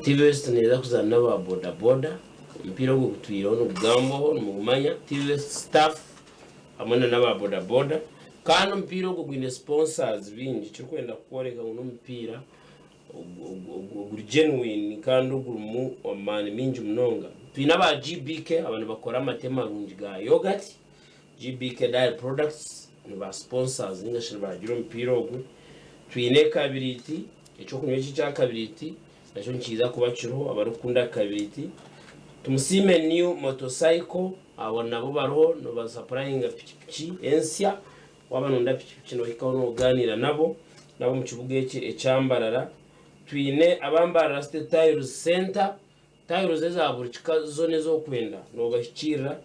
TV West neeza kuzaana n'aba boda boda. Omupiira ogwo gutwireho nigugambwaho nimugumanya. TV West staff hamwe na n'aba boda boda. Kandi omupiira ogwo gwine sponsors baingi ekirikwenda kukworeka ngu n'omupiira oguri genuine kandi ogurimu amaani maingi munonga. Twine aba GBK aba nibakora amate marungi ga yoghurt. GBK Dairy Products ni ba sponsors ninga shi nibahagira omupiira ogu. Twine Kabiriiti, ekyokunywa eki ekya Kabiriiti nakyo nikiija kuba kiriho abarikukunda Kabiriiti. Tumusiime New Motorcycle abo nabo bariho nibasapurayinga pikipiki ensya. Waaba noyenda pikipiki nohikaho nogaaniira nabo n'ab'omu kibuga eki ekya Mbarara. Twine aba Mbarara City Tiles Centre. Tiles eza buri kika zoona ezi orikwenda nobahikiirira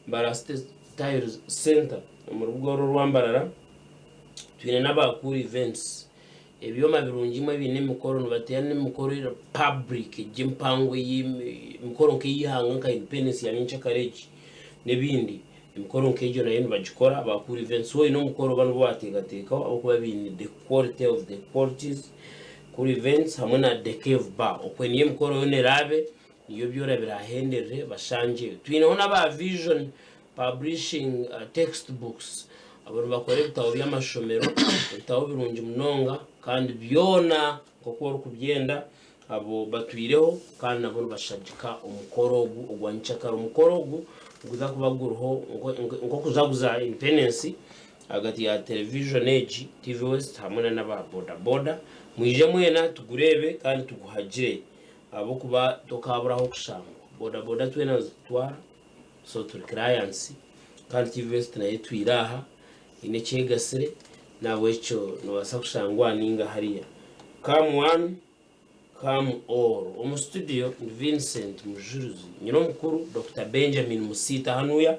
Mbarara City Tiles Centre omu rubuga oru orwa Mbarara. Twine n'aba Cool Events, ebyoma birungi imwe ebiine emikoro nibateera n'emikoro eri public egi empango emikoro nk'ey'eihanga nka Independence ya nyenkyakara egi n'ebindi. Emikoro nk'egyo nayo nibagikora aba Cool Events. Waaba oine omukoro oba nibo waateekateekaho ahabw'okuba baine the quality of the qualities. Cool Events hamwe na The Cave Bar. Okwe niyo emikoro yoona eraabe, niyo byona biraahenderere bashangyeyo. Twineho n'aba Vision Publishing Textbooks, abo nibakora ebitabo by'amashomero, ebitabo birungi munonga kandi byona nk'oku orikubyenda. Abo batwireho kandi nabo nibashagika omukoro ogu ogwa nyikyakara. Omukoro ogu niguza kuba guriho nk'okujaguza Independence ahagati ya television egi, TV West hamwe na n'aba boda boda. Mwije mwena tugureebe kandi tuguhagire ahabw'okuba tokaaburaho kushangwa. Boda boda twena nizitutwara so turi clients kandi TV West nayo etwire aha haine eki egatsire nahabwekyo nobaasa kushangwa aha ninga hariya. Come one. Come all. Omu studio ndi Vincent Mujurizi, nyine omukuru Dokita Benjamin Musiita hanuya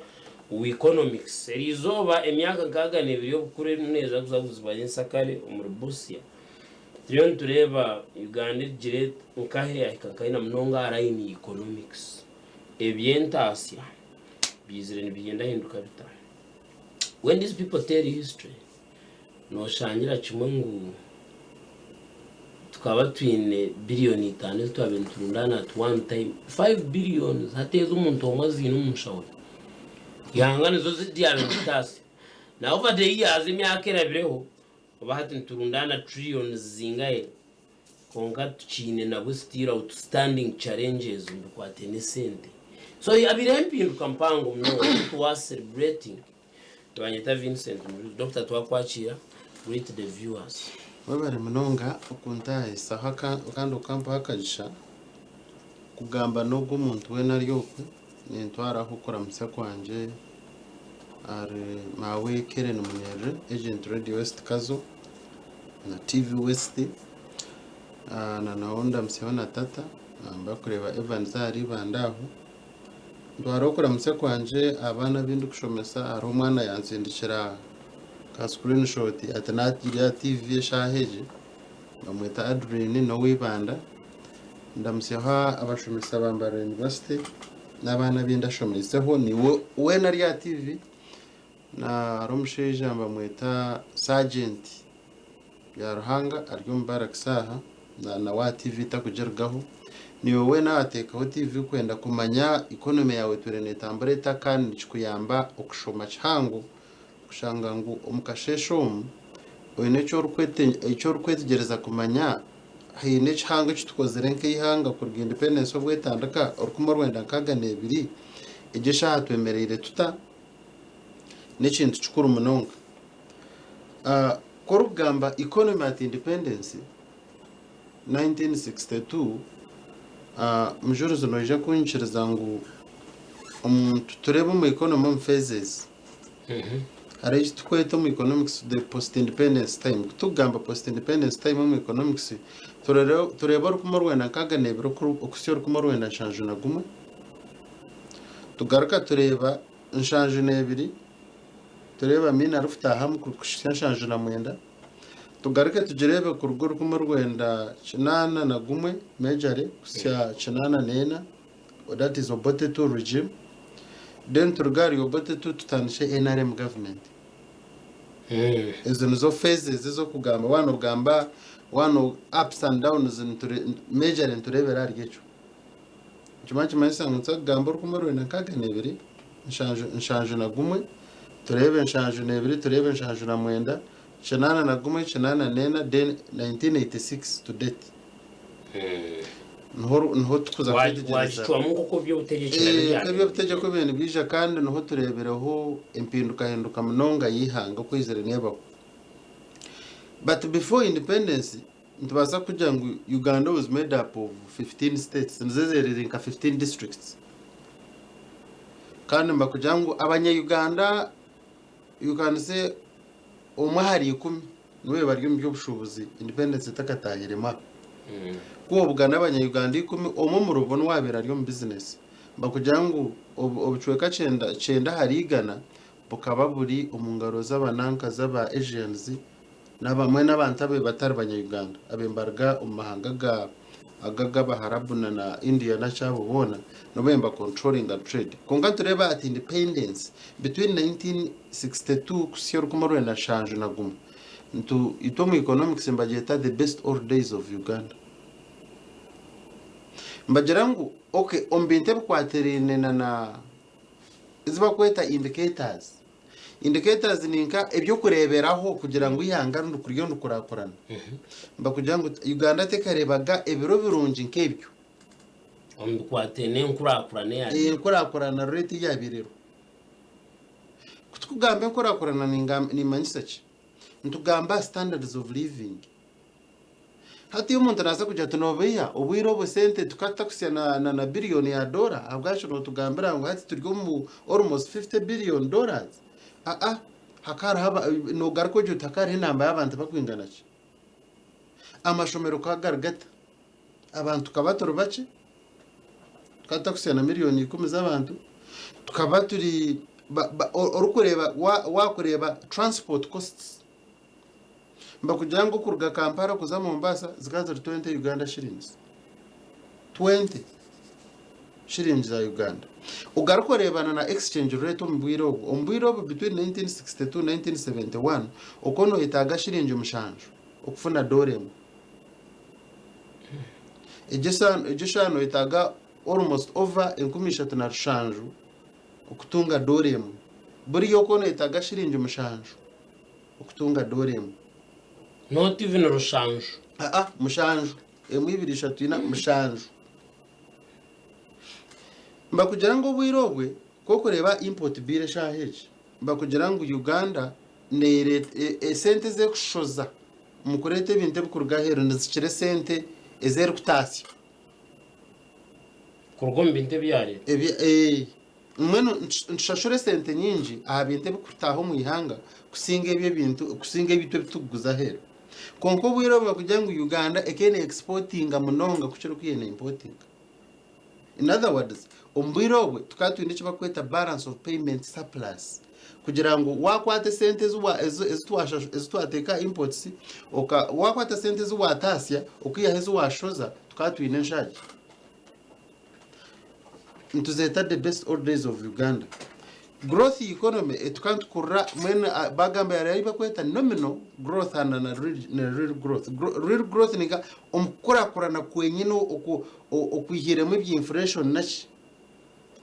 owa Economics. Eriizooba emyaka 62 y'obukuru erimu neeza kuzaguzibwa nyentsakare omuri Busia. Turiyo nitureeba Uganda erugire nkahe yahika nkahi na munonga aha line ya Economics. Eby'entaasya byizire nibihindahinduka bita? When these people tell history, Nooshangira kimwe ngu tukaba twine biriyoni itaano ezi twabaire niturundaana at one time, five billions hati ezi omuntu omwe aziine omu nshaho ye. Ihanga nizo ryabaire niritaasya. Na over the years emyaka erabireho, oba hati niturundaana trillions zingahe, kwonka tukiine nabwo still outstanding challenges omu bikwataine n'esente. So habaireho empinduka mpango munonga we are celebrating. Nibanyeta Vincent Mujuzi. Doctor twakwakiira, greet the viewers. Webare munonga okuntahisaho kandi okampaho akagisha kugamba n'ogu omuntu weena ari okwe. Nintwaraho okuramutsya kwangye ahari maawe Kellen Munyerere, agent Radio West Kazo na TV West. Na nawe ndamutsyeho na tata barikureeba Evans ahari Ibanda aho. Ntwara okuramutsya kwangye abaana abu ndikushomesa hariho omwana yantsindikira ka screen shot ati nagiire aha TV eshaaha egi bamweta Adrine n'owa Ibanda. Ndamutsyaho abashomesa ba Mbarara University n'abaana abu ndashomeiseho niiwe weena ari aha TV. Na hariho omushaija nibamweta Sergeant Byaruhanga ari omu barracks aha nawe aha TV takugirugaho. Naiwe weena wateekaho TV kwenda kumanya economy yaawe etwire netambura eta kandi nikikuyamba okushoma kihango kushanga ngu omu kasheeshe omu oine eki orikwetegyereza kumanya haine ekihango eki tukozire nk'eihanga kuruga independence obu etandika 1962 egi eshaaha twemereire tuta? N'ekintu kikuru munonga. Ku orikugamba economy at independence 1962, Mujurizi noija kunyikiriza ngu omuntu tureebe omu economy omu phases. Hariho eki turikweta omu economics the post independence time. Ku turikugamba post independence time omu economics, tureeba 1962 okuhitsya 1971, tugaruka tureeba 72 tureebe Amiina arikutaahamu kuhitsya 79, tugaruke tugireebe kuruga 1981 majorly kuhitsya 84, that is Obote two regime, then turuge ahari Obote two tutandikye NRM government. Ezo nizo phases ez'okugamba waaba nogamba. One ups and downs majorly nitureebera ahari ekyo. Nikimara nikimanyisa ngu nituza kugamba orukumi orwenda nkaaga n'ebiri, nshanju 71, tureebe 72, tureebe 79, 81, 84 then 1986 to date. Niho niho tukuza kwetegyereza. Waagicwamu nk'oku eby'obutegyeki nabyo Eh, byabaire nk'eby'obutegyeki obu byabaire nibiija kandi niho tureebireho empindukahinduka munonga y'eihanga oku eizire neebaho. But before independence, nitubaasa kugira ngu Uganda was made up of 15 states, nizo ezerire nka 15 districts. Kandi nibakugira ngu abanya-Uganda you can say omwe ahari ikumi nibo bari omu by'obushuubuzi independence etakatahiremu aho. Ku obugana abanya-Uganda ikumi, omwe omuribo niwe abaire ari omu bizinesi. Nibakugira ngu obucweka kyenda ahari igana bukaba buri omu ngaro z'abananka z'aba Asians n'abamwe n'abantu abe batari banya-Uganda abe nibaruga omu mahanga ga ag'Abaharabu na na India naki abo boona nibo babaire niba controllinga trade. Kwonka nitureeba at independence between 1962 kuhitsya 1971 nitu itwe omu economics nibagyeta the best old days of Uganda. Nibagira ngu okay omu bintu ebikwatiraine na na ezi barikweta indicators. Indicators ni nka eby'okureeberaho kugira ngu eihanga ririyo nirikurakurana. Nibakugira ngu Uganda tekareebaga ebiro birungi nk'ebyo. Omu bikwataine n'enkurakurana eyabaire. Enkurakurana rate eyabaire eriho. Ku turikugamba enkurakurana nimanyisa ki? Nitugamba aha standards of living. Hati omuntu naaza kugira ati noobeiha, obwire obu esente tukaba tutakuhitsya na biliyoni ya doora, ahabwaki nootugambira ngu hati turi omu almost fifty billion dollars? Aa, hakaba hariho noogaruka ogira oti hakaba hariho enamba y'abantu barikwingana ki? Amashomero ka gari gata? Abantu tukaba turi bakye, tukaba tutakuhitsya na miliyoni ikumi z'abantu, tukaba turi, orikureeba waakureeba transport costs, Nibakugira ngu okuruga Kampala kuza Mombasa zikaba ziri 20 Uganda shillings. 20 shillings za Uganda. Ogaruka oreebana na exchange rate omu bwire obwo. Omu bwire obwo between 1962 1971 okwo noyetaaga shiringi mushanju okufuna doora emwe. Egyo eshaaha noyetaaga almost over 3700 okutunga doora emwe. Buriya okwo noyetaaga shiringi mushanju. okutunga doora emwe. Not even rushanju. Aa, mushanju. Emwe, ibiri, ishatu, ina, mushanju. Nibakugira ngu obwire obwe, ku orikureeba import bill eshaaha egi, nibakugira ngu Uganda neereeta, esente ezi erikushoza omu kureeta ebintu ebirikuruga aheeru nizikira esente ezi erikutaasya. Kuruga omu bintu ebi yaareeta. Ebi, ee. Mbwenu nitushashura esente nyingi aha bintu ebirikutaaha omu ihanga kusinga ebyo ebintu kusinga ebintu ebi turikuguza aheeru. Kwonka obwire obwo kugira ngu Uganda ekaba ne exportinga munonga kukira oku yabaire ne importinga. In other words, omu bwire obwo tukaba twine eki barikweta balance of payment surplus kugira ngu waakwata esente ezi ezi twateeka aha imports, waakwata esente ezi waataasya okaihaho ezi waashoza, tukaba twine enshaagi. Nituzeeta the best old days of Uganda. Growth economy tukaba nitukurira mbwenu bagamba hariho ei barikweta nominal growth and na real growth. Real growth ni nka omu kukurakurana kwenyine okwihiremu ebya inflation naki,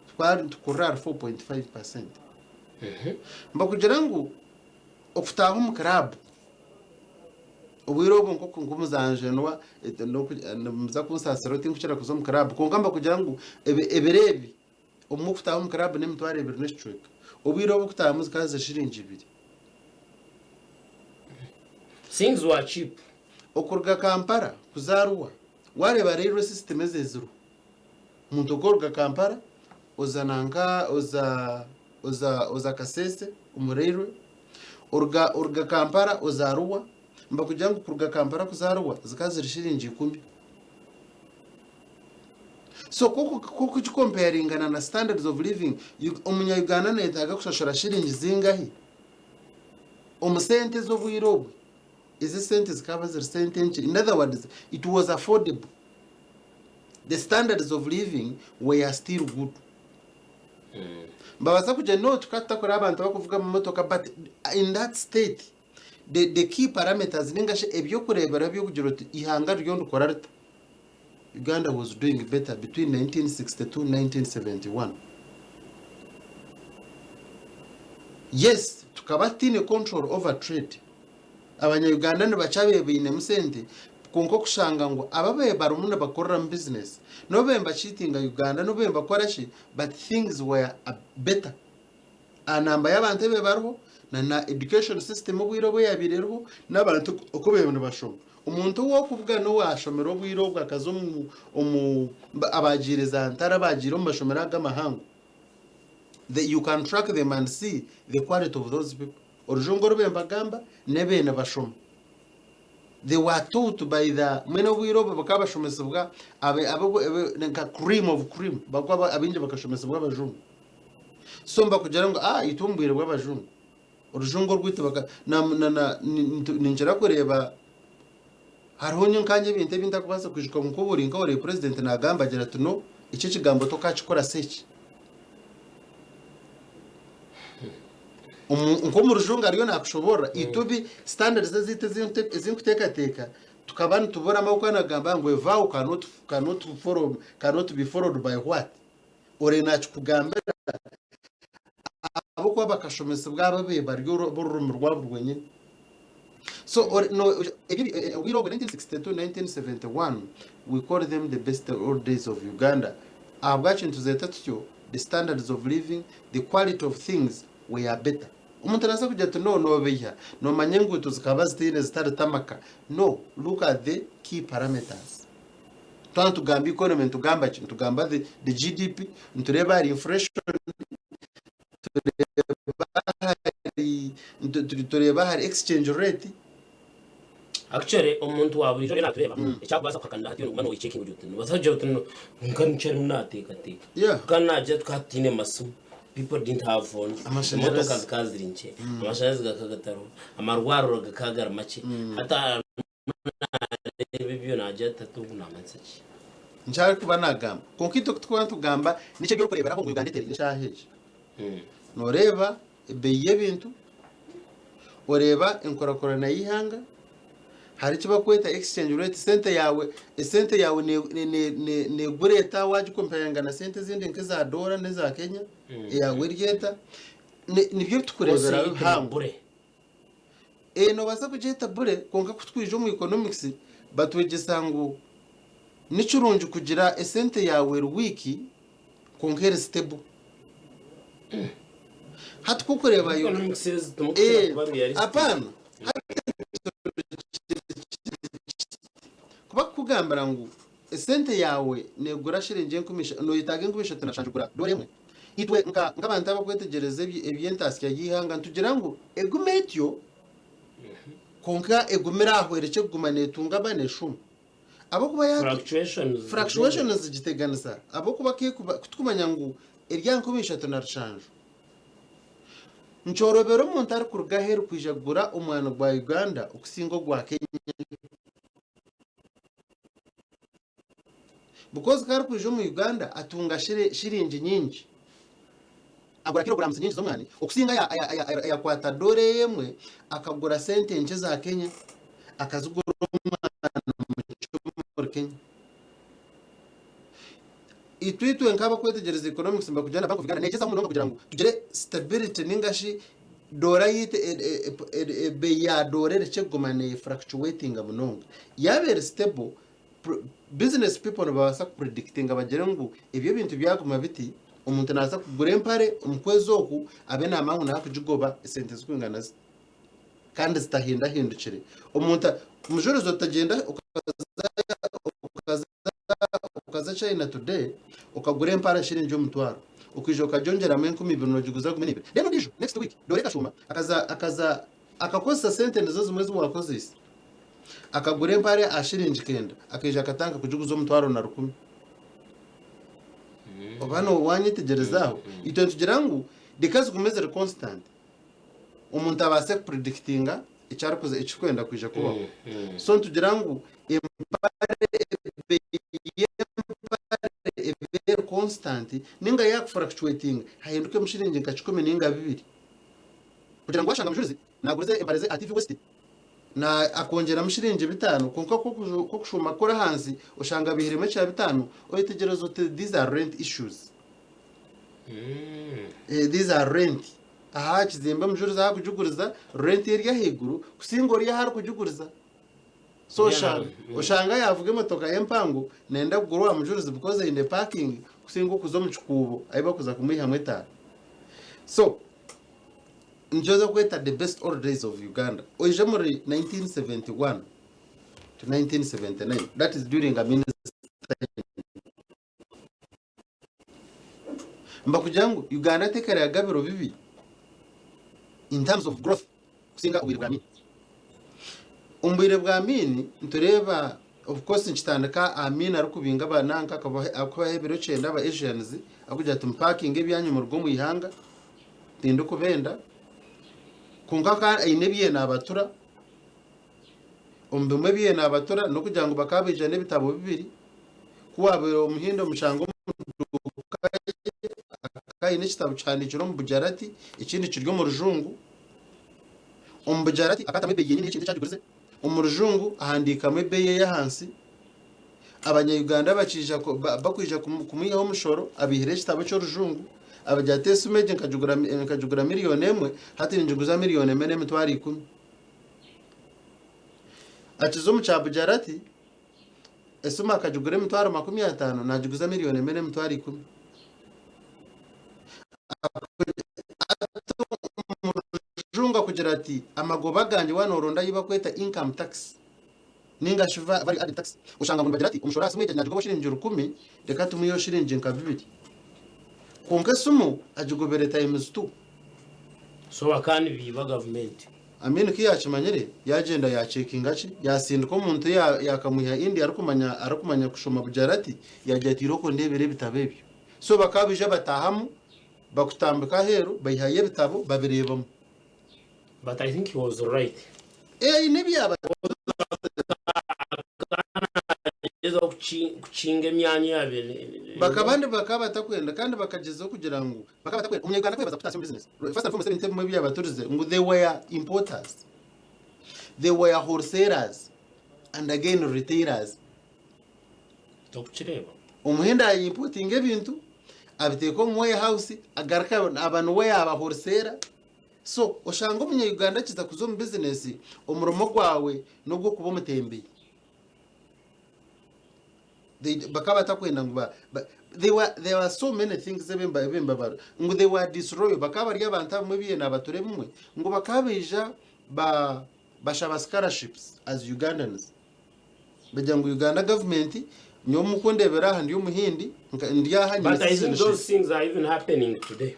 tukaba nitukurira ahari 4.5%. Nibakugira ngu okutaaha omu club Obwire obwo nk'omuzaanjenwa nimuza kunsaasira tinkukira kuza omu kiraabu kwonka mbakugira ngu ebiro ebi obumwe okutaaha omu kiraabu n'emitwaro ebiri n'ekicweka. Obwire obu okutaahamu zikaba ziri shiringi ibiri. Things were cheap. Okuruga Kampala kuza Arua waareeba railway system ezi eziriho, omuntu oku oruga Kampala oza nanka oza oza oza Kasese omu railway, Oruga oruga Kampala oza Arua, nibakugira ngu kuruga Kampala kuza Arua zikaba ziri shiringi ikumi. So ku okugikompeyaringana na standards of living, omunya Uganda nayetaaga kushashura shiringi zingahi omu sente ez'obwire obwe? Ezi esente zikaba ziri sente nkye. In other words, it was affordable. The standards of living were still good. Nibabaasa kugira no tukaba tutakureba abantu abarikuvuga amamotoka but in that state The, the key parameters ninga shi eby'okureeberaho by'okugira oti ihanga ririyo nirikora rita. Uganda was doing better between 1962 1971. Yes, tukaba tutaine control over trade. Abanya-Uganda nibakye abainemu sente kwonka okushanga ngu abo ababaire barimu nibakoreramu business n'obu babaire nibacheatinga Uganda n'obu babaire nibakora ki but things were better. Aha namba y'abantu ababaire bariho na na education system obwire obu eyabaire eriho n'abantu oku babaire nibashoma. Omuntu ou orikubugana owaashomire obwire obwo akaza omu omu abaagiire za ntare abaagiire omu mashomero ago amahango the you can track them and see the quality of those people. Orujungu oru bembagamba n'ebe nibashoma. They were taught by the mbwenu obwire obwo bakaba bashomesibwa abe abe nka cream of cream bakuba abaingi bakashomesibwa abajungu. So nibakugira ngu ah itwe omu bwire bw'abajungu orujungu orwaitu baka na na na ninkira kureeba hariho nyowe nkanye ebintu ebi ntakubaasa kwijuka nka ori nka ori president nagamba agira ati no eki ekigambo tokakikora eki. Nk'omu rujungu ariyo naakushoboorora, itwe ebi standards ezaitu ezi nkuteekateeka tukaba nituburamu ahabw'okuba naagamba ngu a vow cannot, cannot follow, cannot be followed by what? Ore naakikugambira ahabw'okuba bakashomesibwa abo ababaire bari ab'orurimi rwabo rwenyini. So ori, no, ebyo obwire obwo 1962, 1971 we call them the best old days of Uganda. Ahabwaki nituzeeta tutyo? The standards of living, the quality of things were better. Omuntu naaza kugira ati no noobeiha, noomanya enguuto zikaba zitaine zitari tamaka. No, look at the key parameters. Twaba nitugamba economy nitugamba ki? Nitugamba the, the GDP, nitureeba ahari inflation, tureeba ahari, tureeba ahari exchange rate. Actually omuntu wa burijo ariyo natureeba ekyakubaasa kuhakanira hati noguma noyechekinga ogira oti nobaasa kugira oti nka nikyarimu nateekateeka Yeah. Ka nagira tukaba tutaine masimu people didn't have phones Amashanyarazi. emotoka zikaba ziri nkye amashanyarazi gakaba gatariho amarwariro gakaba gari makye hati arimu nareeba ebyo nagira ati hati ogu namanyisa ki Nikyo arikuba nagamba. Kwonka itwe ku turikuba nitugamba nikyo eby'okureeberaho ngu Uganda etereire eshaaha egi. Nooreeba ebeeyi y'ebintu, oreeba enkurakurana y'eihanga, hariho eki barikweta exchange rate, sente yaawe esente yaawe neegura eta waagikompeyaringa na sente ezindi nk'eza doora n'eza Kenya, eyaawe eri eta, nibyo ebi turikureeberaho ebihango. Noobaasa kugyeta bure kwonka ku twija omu economics batwegyesa ngu ni kirungi kugira esente yaawe eri weak kwonka eri stable. Hati ku orikureeba Economics ezi timukukira kuba realistic. Apaana. Ku barikukugambira ngu esente yaawe neegura shiringi noyetaaga 3700 kugura doora emwe, itwe nk'abantu abarikwetegyereza eby'entaasya y'eihanga nitugira ngu egume etyo kwonka egumire aho erekye kuguma neetunga aba neeshuma. Ahabw'okuba Fluctuations fluctuations zigiteganisa ahabw'okuba ku turikumanya ngu eri aha 3700. Nikyorobera omuntu arikuruga aheeru kwija kugura omwani gwa Uganda okusinga ogwa Kenya. Because ku arikwija omu Uganda atunga shiringi nyingi, agura kilograms nyingi z'omwani okusinga yakwata doora emwe akagura sente nkye za Kenya akazigura omwani mukye omuri Kenya. Itwe itwe nk'abakwetegyereza economics nibakugira na Bank of Uganda negyezaho munonga kugira ngu tugire stability ninga shi doora yaitu ebeeyi ya doora erekye kuguma ne fluctuatinga munonga. Yaaba eri stable, business people nibabaasa ku predictinga bagire ngu ebi ebintu byaguma biti, omuntu naaza kugura empare omu kwezi oku abe naamanya ngu naaza kugigoba esente zirikwingana ziti kandi zitahindahindukire. Omuntu omujurizi otagyenda okaza okaza China today okagura empare shiringi 1000 okaija okagyongyeramu 2000 nogiguza 12,000 then ondiijo next week dore ekashuuma akaza akaza akakozesa sente nizo zimwe ezi wakozeise akagura empare aha shiringi kenda akaija akatandika kugiguza 11,000 oba wanyetegyereza aho itwe nitugira ngu reka zigume ziri constant omuntu abaase kupredictinga ekyarikuza ekirikwenda kwija kubaho so nitugira ngu empare y'empare ebe eri constant ninga yakufructuatinga hahindukemu shiringi nka 1 ninga 2 kugira ngu washanga Mujurizi naguriza empare ze aha TV West. Na akongyeramu shiringi bitano kwonka ku okushuuma kuri ahansi oshanga baihiremu ekya bitano oyetegyereza oti these are rent issues. These are rent. Aha kizimbe omujurizi ahu arikugiguriza rent eri ahaiguru kusinga ori ahu arikugiguriza. So oshanga oshanga yaavuga emotoka ye empango nayenda kugura owa mujurizi because eine parking kusinga okuza omu kikuubo ahu barikuza kumwihamu etaara. So Nikyo oza kweta the best old days of Uganda. Oije omuri 1971 to 1979, that is during Amin's time. Mbakugira ngu Uganda tekarayaga biro bibi in terms of growth kusinga obwire bwa Amin. Omu bwire bwa Amin nitureeba of course nikitandika Amin arikubinga abananka akabaha ebiro kyenda aba Asians arikugira ati mupakinge ebyanyu muruge omu ihanga. Tindikubenda, kwonka ka aine ebi naabatura. Omu bimwe ebi naabatura n'okugira ngu bakaba baija n'ebitabo bibiri, ku waabaire omuhindi omushanga omu duuka ye akaba aine ekitabo kihandiikire omu Bujarati ekindi kiri omu Rujungu. Omu Bujarati akatamu ebeeyi yenyini y'ekintu eki agigurize, omu Rujungu ahandiikamu ebeeyi ey'ahansi. Abanya-Uganda bakiija bakwija kumwihaho omushoro abaihireho ekitabo ky'orujungu abagira ati esimu egi nkagigura nkagigura miriyoni emwe hati ningiguza miriyoni emwe n'emitwaro ikumi. Akiza omu kya Bujarati esimu akagigura emitwaro 50 nagiguza miriyoni emwe n'emitwaro ikumi. Omu rujungu akugira ati amagoba gangye waaba noronda ei bakweta income tax. Ninga shi value added tax, oshanga ngu nibagira ati omushoro aha simu egi nagigobwa shiringi rukumi, reka tumuheyo shiringi nka bibiri. Kwonka esimu agigobere times two. So bakaba nibiiba gavumenti. Amin ku yaakimanyire, yaagyenda yaacekinga ki, yaasindika omuntu yaakamwiha India arikumanya arikumanya kushoma Gujarati, yaagira ati irooko ondeebere ebitabo ebyo. So bakaba baija bataahamu, bakutambika aheeru, baihayo ebitabo babireebamu. But I think he was right. Eh, aine ebi yaaba Akagyezaho kukinga emyanya eyabaire Bakaba bakaba batakwenda kandi bakagyezaho kugira ngu bakaba batakwenda omunyarwanda kwebaza kutaasya omu business. First and foremost ebintu ebimwe ebi yaabaturize ngu they were importers, they were wholesalers and again retailers. Tokukireeba. Omuhindi ayimpotinga ebintu abiteeka omu warehouse agaruka aba niwe yaaba wholesaler. So oshanga omunya-Uganda akiza kuza omu bizinesi, omurimo gwawe n'ogw'okuba omutembeyi. They bakaba batakwenda ngu ba, ba they were, there were so many things ebi mba- ebi mbabara ngu they were disloyal bakaba bari abantu abamwe ebi naabatura ebimwe ngu bakaba baija ba bashaba scholarships as Ugandans. Bagira ngu Uganda government nyowe mukundeebera aha ndi omuhindi nka- ndi aha nyine But I think citizenship. those things are even happening today.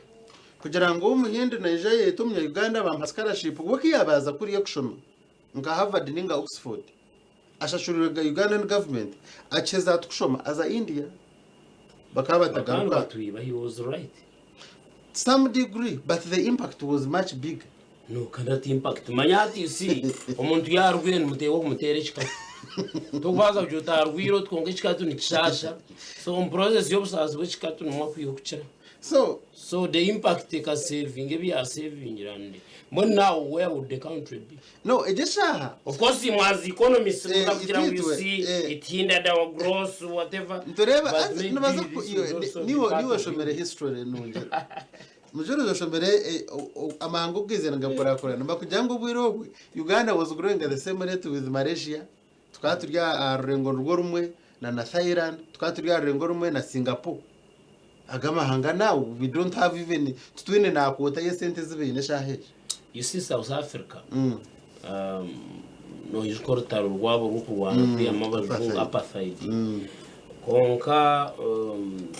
Kugira ngu omuhindi naija ayete omunya Uganda bamuha scholarship we ku yaabaza kuriya kushoma nka Harvard ninga Oxford ashashurirwe Ugandan government akiheza ati kushoma aza India bakaba Bakaba batagaruka nibatwiba, he was right. some degree but the impact was much bigger. No, kandi ati impact. Manya hati you see, omuntu yaarwire nimuteekwa kumuteera ekikatu. Tokubaasa kugira oti arwire oti kwonka ekikatu nikishaasha. So omu process y'obusaasi bw'ekikatu nimwo akwiha okukira. So So the impact ekasevinga ebi yaasevingire and mbwenu now where would the country be? No egyo eshaaha. Of course imwe as economists Eh, muza kugira ngu you itwe, see eh. it hindered our growth whatever. Nitureeba But anti maybe nibaza this ku would iwe also be niiwe part niiwe of oshomire it. history nungi. Mujurizi oshomire eh, o- o- amahanga oku gaizire nigakurakurana nibakugira ngu obwire obwe Uganda was growing at the same rate with Malaysia tukaba turi aha aha rurengo nirwo rumwe na na Thailand tukaba turi aha rurengo rumwe na Singapore. Aga amahanga now we don't have even titwine na quota y'esente ezi baine eshaaha egi. You see South Africa Mm. Noijuka orutaro rwabo rw'okurwana kwihamu abajungu Apartheid. apartheid. Kwonka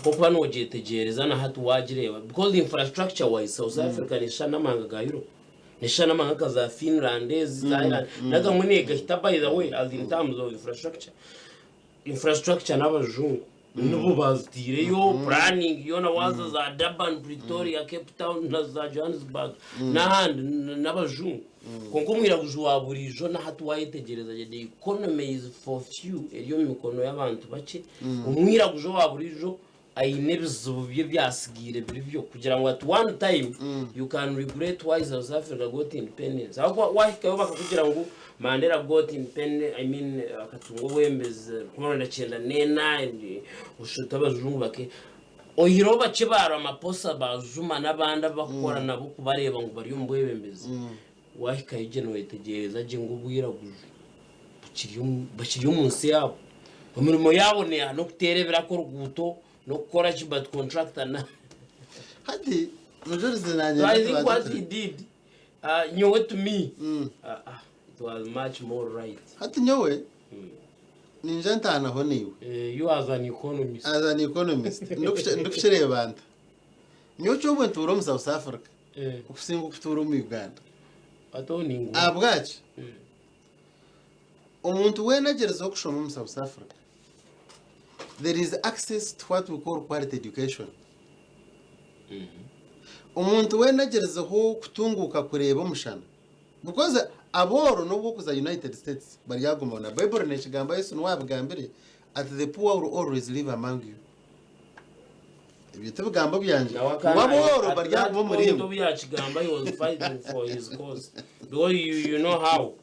nk'okuba noogyetegyereza na hati waagireeba because infrastructure wise South Africa neeshushana n'amahanga ga Europe. Neeshushana n'amahanga nka za Finland ezi za Ireland. N'agamwe neegahita by the way as in terms of infrastructure. Infrastructure n'abajungu nibo bazitaireyo, planning yoona waaza za Durban, Pretoria, Cape Town na za Johannesburg n'ahandi n'abajungu. Kwonka omwiraguju wa buriijo na hati waayetegyereza gye the economy is for few eri omu mikono y'abantu bakye. Omwiraguju owa buriijo. Aine ebizibu bye ebyasigaire biri byo kugira ngu at one time you can regret why South Africa got independence ahabw'okuba wahikayo bakakugira ngu Mandela got independence I mean akatunga obwebembezi 1994 and oshuta abajungu bake oyihireho bakye ba Ramaphosa ba Zuma n'abandi abu bakukora nabo kubareeba ngu bari omu bwebembezi wahikayo gye noyetegyereza gye ngu obwiraguju bukiri omu bakiri omu nsi yaabo. Emirimo yaabo neeha n'okuteera ebiraka oruguuto n'okukora ki but contractor na Hati Mujurizi naanye So I think what he did nyowe to me it was much more right. Hati nyowe ninja ntaanaho naiwe. You as an economist. As an economist ndikukireeba nta? Nyowe kyobwe ntuura omu South Africa okusinga okutuura omu Uganda. Ahabwaki? Omuntu weena agyerizeho kushoma omu South Africa, there is access to what we call quality education. Omuntu weena agyerizeho kutunguuka kureeba omushana because abooro n'obu okuza United States baryagumaho na Baiburi nekigamba Yesu niwe abigambire ati the poor will always live among you. Ebyo tibigambo byangye Nawe ngu akana abooro at that baryaguma omuri point imwe. obu yakigamba he was fighting for his cause because you know how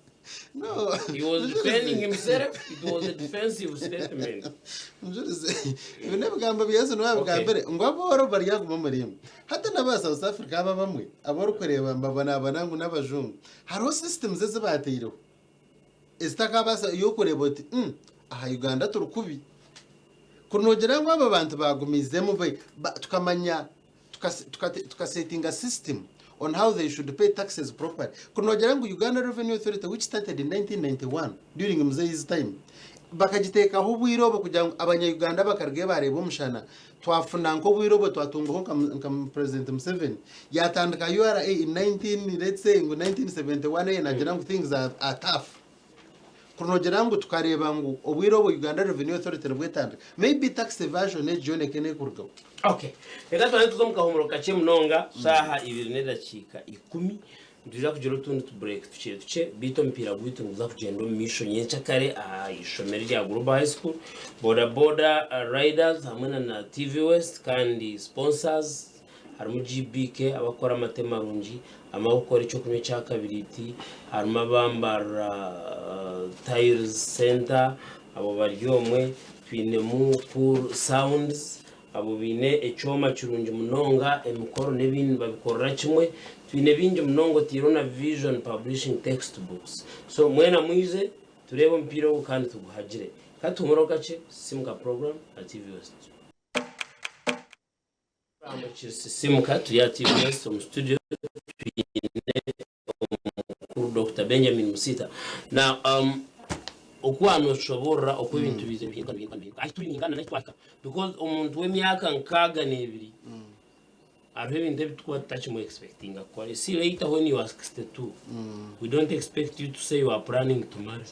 No, he was Mujurizi. defending himself it was a defensive statement. Mujurizi, ebi n'ebigambo bya Yesu niwe Okay. abigambire ngu abooro baryaguma omuri imwe. Hati n'aba South Africa aba abamwe abu orikureeba nibabonabona ngu n'abajungu, hariho systems ezi baataireho ezitakabaasa y'okureeba oti mm aha Uganda turi kubi. Kuri noogira ngu aba bantu baagumiizemu tukamanya tukasetinga system on how they should pay taxes properly. Kuri noogira ngu Uganda Revenue Authority which started in 1991 during Mzei's time bakagiteekaho obwire obwo kugira ngu abanya-Uganda bakarugayo baareeba omushana twafuna nk'obwire obwo twatungaho nka President Museveni yaatandika URA in 19 let's say ngu 1971 naagira ngu things are tough. Kuri noogira ngu tukareeba ngu obwire obu Uganda Revenue Authority nibwo etandika, maybe tax evasion egi yoona ekaba ekurugaho. Okay. Reka tubanze tuze omu kahumuro kakye munonga, shaaha ibiri n'edakiika ikumi. Nitwija kugira otundi tu break tukye tukye, beitu omupiira gwaitu niguza kugyenda omu maisho nyenkyakare aha ishomero erya Global High School. Boda boda riders hamwe na na TV West kandi sponsors Harimu GBK abakukora amate marungi, harimu abakukora ekyokunywa ekya kabiriiti, harimu abambarira Tiles Center abo bari omwe, twinemu Cool Sounds abo baine ekyoma kirungi munonga emikoro n'ebindi nibabikorera kimwe, twine bingi munonga otaireho na Vision Publishing Textbooks. So mwena mwije tureebe omupiira ogu kandi tuguhagire. Ka tuhumureho kakye, Sisimuka Program na TV West. Sisimuka turi aha TVS omu studio twine omukuru Dr Benjamin Musita. Now um, oku wanoshoborora oku ebintu bize bihinduka bihinduka bihinduka ahi turi ningana nahi twahika because omuntu w'emyaka 62 hariho ebintu ebi tukuba tutakimu expectinga kukora. See later when you are 62 we don't expect you to say you are planning to marry.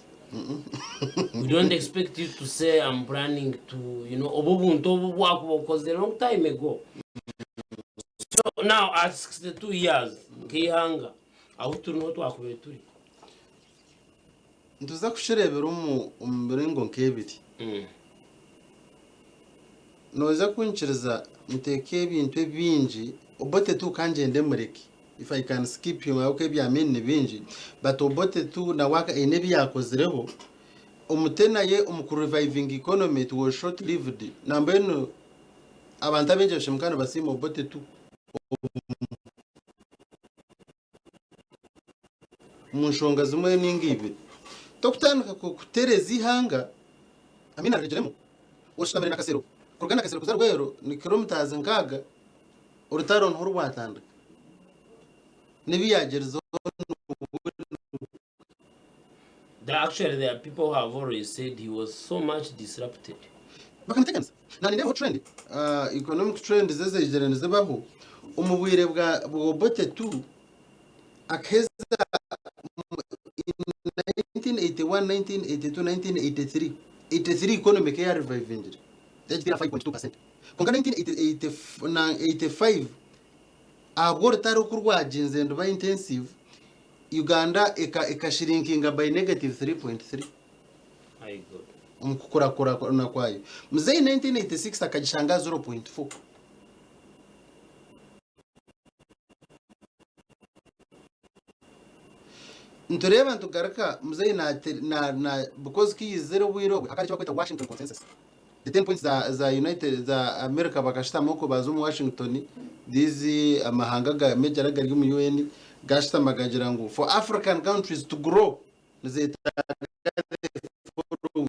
We don't expect you to say I'm planning to, you know, obu obuntu obu bwakuba okozire long time ago. So now at 62 years, nk'eihanga, ahu turi niho twakubaire turi. Nituza kukireebera omu omu miringo nk'ebiri. Noija kunyikiriza nteeke ebintu ebingi, Obote tu ka ngyende mureke. If I can skip him ahabw'okuba ebya Amin ni bingi but Obote tu nawe aine ebi yakozireho Omute naye omu ku revivinga economy it was short lived nambwenu abantu abaingi bashemuka nibasiima Obote tu omu nshonga zimwe ninga ibiri tokutandika kutereza ihanga Amin arirugiremu oshutamire na Kasero kuruga na Kasero kuza Rweru ni kilometers nkaaga Orutaro niho rwatandika n'ebi yaagyerizeho There actually there are people who have always said he was so much disrupted. Bakamuteganisa. Na nindeebaho trend, economic trend ezegire nizibaho omu bwire bwa Obote tu akaheza in 1981, 1982, 1983, 83 economy eka yarevivingire yagiteera 5.2%. Kwonka 1985 ahabw'orutaro oku rwagyenzire niruba intensive, Uganda ekashirinkinga by negative 3.3. My God. Omu kukurakurana kwayo. Muzeeyi 1986 akagishanga aha 0.4. Nitureeba nitugaruka muzeeyi na, na, na, because ku yaizire obwire obwe hakaba hariho eki barikweta Washington Consensus. The 10 points za, za United, za America bakashutama okwo baaza omu Washington, these amahanga ga major agari omu UN gashutama gagira ngu for African countries to grow nizetaaga the following.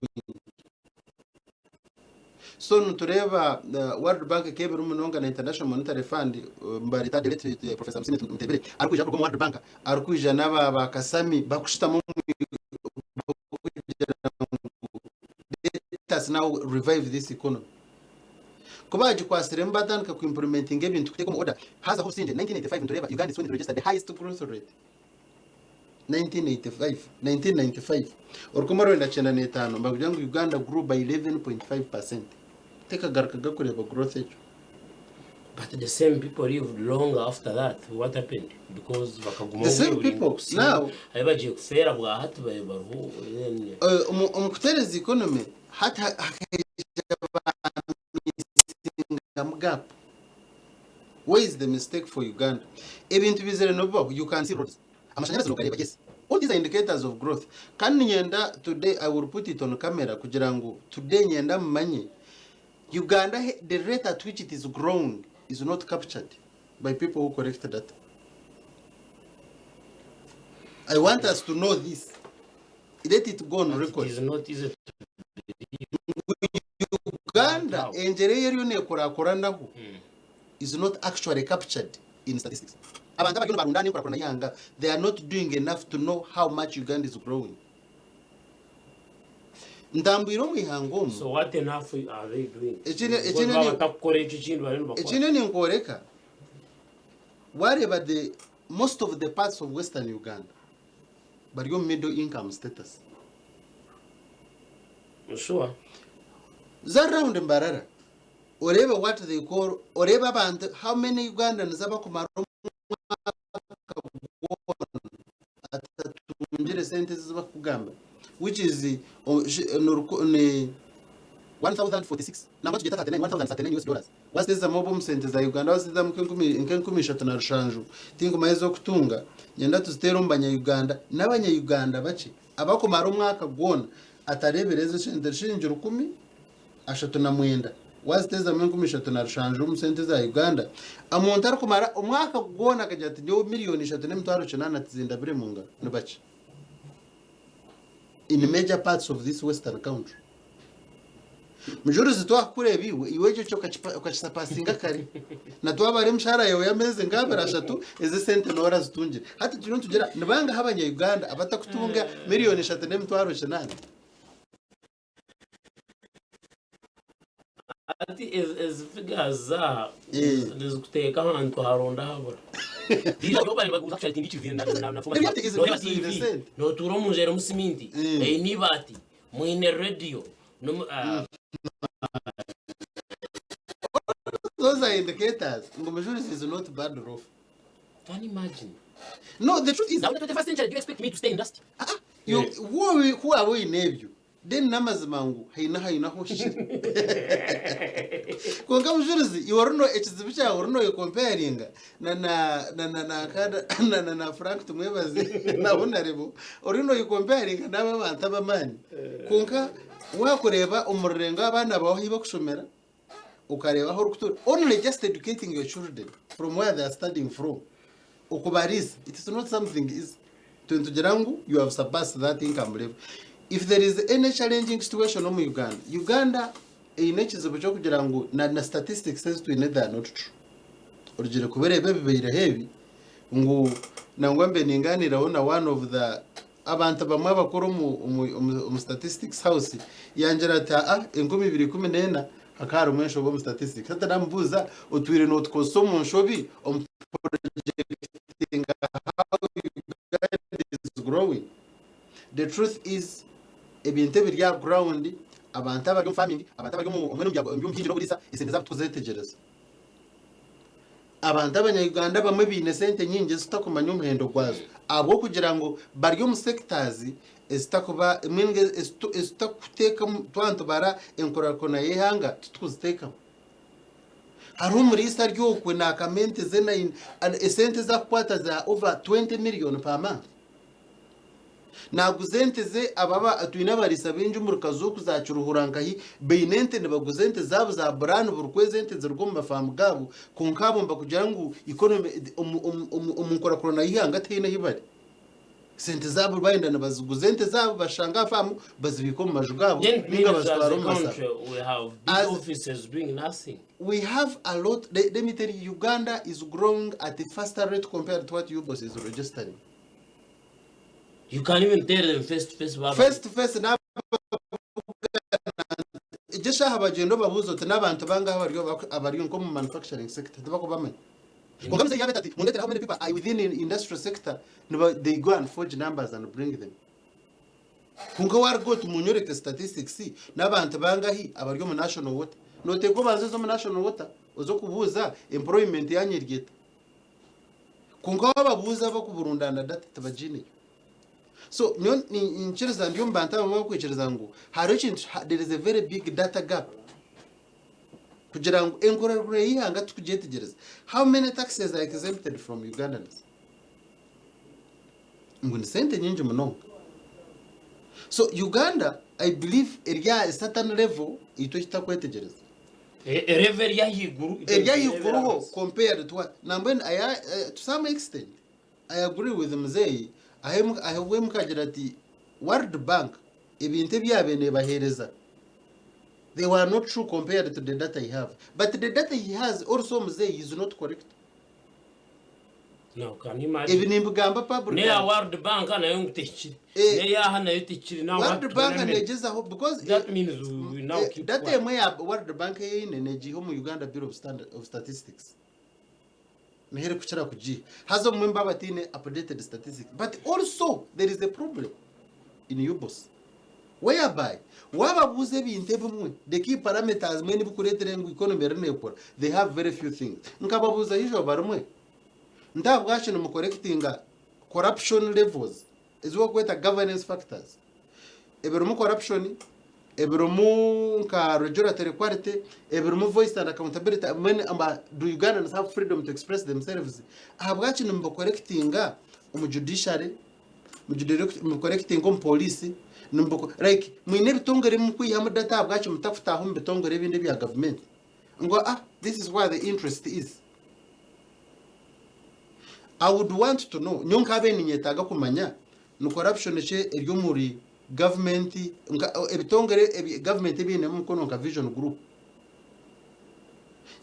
So nitureeba World Bank ekebire munonga na International Monetary Fund nibareeta the late Professor Musini Mutebile arikwija kuruga omu World Bank arikwija n'aba ba Kasami bakushutama omu kugira ngu let us now revive this economy. Ku baagikwatsiremu baatandika ku implementinga ebintu kuteeka omu order haazaho obusingye. 1985 nitureeba Uganda is when it registered the highest growth rate. 1985, 1995, 1995 nibagira ngu Uganda grew by 11.5%. Tekagarukaga kureeba growth egyo. But the same people lived longer after that. What happened? Because bakaguma The same people now ahi bagiye kufeera bwahati babe bariho then eh, omu omu kutereeza economy hati ha- hakaija ba missingamu gap. Where is the mistake for Uganda? Ebintu bizire nibibaho, you can see roads. Amashanyarazi nogareeba, yes. All these are indicators of growth. Kandi niinyenda today I will put it on camera kugira ngu today nyenda mumanye Uganda the rate at which it is growing is not captured by people who collect data. I want us to know this. Let it go on But it record. is not easy to Uganda How? engyera ei eriyo neekurakuranaho is not actually captured in statistics. Abantu abariyo nibarundaana enkurakurana y'eihanga they are not doing enough to know how much Uganda is growing. Ntambwire omu ihanga omu. So what enough are they doing? Ekindi- Because ekindi baba ni- batakukora ekyo ekindi bariyo nibakora. Ekindi ninkworeka wareeba the most of the parts of western Uganda bari omu middle income status. Sure. Za round Mbarara oreebe what they call oreebe abantu how many Ugandans abakumara omwaka gwona atatungire sente ezi bakugamba which is ni 1046 nangwa tugyete 39 1039 US dollars waziteezamu obu omu sente za Uganda waziteezamu nk'enkumi ishatu na rushanju tinkumanya ez'okutunga nyenda tuziteere omu banya-Uganda n'abanya-Uganda bakye abakumara omwaka gwona atareebire ezo sente shilingi 1039 waziteezamu 37,000 omu sente za Uganda omuntu arikumara omwaka gwona akagira ati nyowe 3,800,000 tizindabire mu ngaro ni bakye in major parts of this western country. Mujurizi twakukureeba iwe, iwe ekyo kyo okakisapasinga kare. Na twabara emishahara yaawe y'ameezi nk'abiri ashatu, ezi esente nooba orazitungire. Hati turiyo nitugira ni bangahi abanya-Uganda abatakutunga 3,800,000? Hati ezi figures zaaha Eh. nizikuteeka ahantu haronda habura. Notuura omu nju erimu siminti, eine eibaati, mwine rediyo, Those are indicators ngu Mujurizi is not bad off. Can you imagine? No, the truth is Now in the 21st century, do you expect me to stay in dust? Ah, ah, you, wowe ku waaba oine ebyo then n'amazima ngu haine ahu haine ahu oshishire. Kwonka Mujurizi, iwe ori no ekizibu kyawe ori noyekomparinga na na na na na nka na na na Frank Tumwebaze na Honarebo, ori noyekomparinga n'abo abantu ab'amaani. Kwonka waakureeba omu rurengo abaana baawe ahu bakushomera, okareeba ahu orikutuura, only just educating your children from where they are studying from, okubariisa, it is not something easy. Itwe nitugira ngu you have surpassed that income level. If there is any challenging situation omu Uganda, Uganda eine ekizibu ky'okugira ngu na, na statistics ezi twine they are not true. Orugire kubireeba ebibaireho ebi, ngu nangwa mbe ningaaniiraho na one of the Abantu bamwe abakora omu statistics house yangira ati aa 2014 hakaba harimu enshobi omu statistics. Hati namubuuza otwire notukozesa omu nshobi omu projectinga how Uganda is growing? The truth is ebintu ebiri aha ground abantu abari omu farming, abantu abari omu by'obuhingi n'oburiisa esente zaabo tikuzetegyereza. Abantu abanya-Uganda abamwe baine sente nyingi ezi tutakumanya omuhendo gwazo ahabw'okugira ngu bari omu sectors Ezitakuba mbwenu ezitakuteekamu twaba nitubara enkurakuna y'eihanga titukuziteekamu. Hariho omuriisa ari okwe naakama ente ze esente ezi akukwata za over 20 million per month. Naaguza ente ze aba twine abariisa baingi omuri Kazuuku za Kiruhura nkahi baine ente nibaguza ente zaabo za buraani buri kwezi ente ziruga omu mafaamu gaabo kwonka abo nibakugira ngu economy omu nkurakurana y'eihanga tihaine ahi bari. Sente zaabo bayenda nibaziguza ente zaabo bashanga aha faamu bazibiika omu maju gaabo Then ninga means as bazitwara a omu masaro. country we have big As offices doing nothing. we have a lot, let, let me tell you, Uganda is growing at a faster rate compared to what UBOS is registering. You can even tell them face to face baba. Face to face na egyo eshaaha bagyenda obabuuza oti n'abantu bangahi abari abari nk'omu manufacturing sector tibakubamanya. Kwonka muzeeyi yabeeta ati mundeetere how many people are within in industrial sector niba they go and forge numbers and bring them. Kwonka waruga oti munyoreke statistics n'abantu bangahi abari omu national water noteekwa obanze oze omu national water oze okubuuza employment yanyu eri eta. Kwonka wababuuza abakuburundana data tibagiineyo. So nyowe niinyikiriza ndi omu bantu abamwe abakwikiriza ngu hariho ekintu there is a very big data gap kugira ngu enkurarukura y'eihanga tukugyetegyereza. How many taxes are exempted from Ugandans? Ngu ni sente nyingi munonga. So Uganda I believe eri aha certain level itwe tutakwetegyereza. Level eri ahaiguru. Eri ahaiguruho compared to what? Nambwenu to some extent I agree with muzeeyi ahabwe mukagira ati World Bank ebintu ebi yaabaire neebaheereza they were not true compared to the data he have but the data he has also muzeeyi is not correct. Now can you imagine? Ebi nimbigamba publicly. N'eya World Bank nayo ngu tehikire. Eh, N'eyaha nayo tehikire. Now World what Bank tubone negyezaho because That means we now eh, keep data quiet. emwe ya World Bank eine negiiha omu Uganda Bureau of, Standard, of Statistics. Niho erikukira kugiiha. Haza obumwe nibaba bataine updated statistics. But also there is a problem in UBOS whereby wababuuza ebintu ebimwe the key parameters mbwenu ebikureetera ngu economy eriyo nekura they have very few things. Nkababuuza eizooba rimwe nti ahabwaki nimukorekitinga corruption levels ezi barikweta governance factors ebirimu corruption, ebirimu nka regulatory quality, ebirimu voice and accountability mbwenu aba do Ugandans have freedom to express themselves? Ahabwaki nimubakorekitinga omu judiciary, nimukorekitinga omu police, like mwine ebitongore ebi mukwihamu data ahabwaki mutakutaaha omu bitongore ebindi ebya gavumenti? Ngu ah this is where the interest is. I would want to know, nyowe nkabaire ninyetaaga kumanya ni corruption ki eri omuri government, nka ebitongore ebi government ebiinemu omukono nka Vision Group.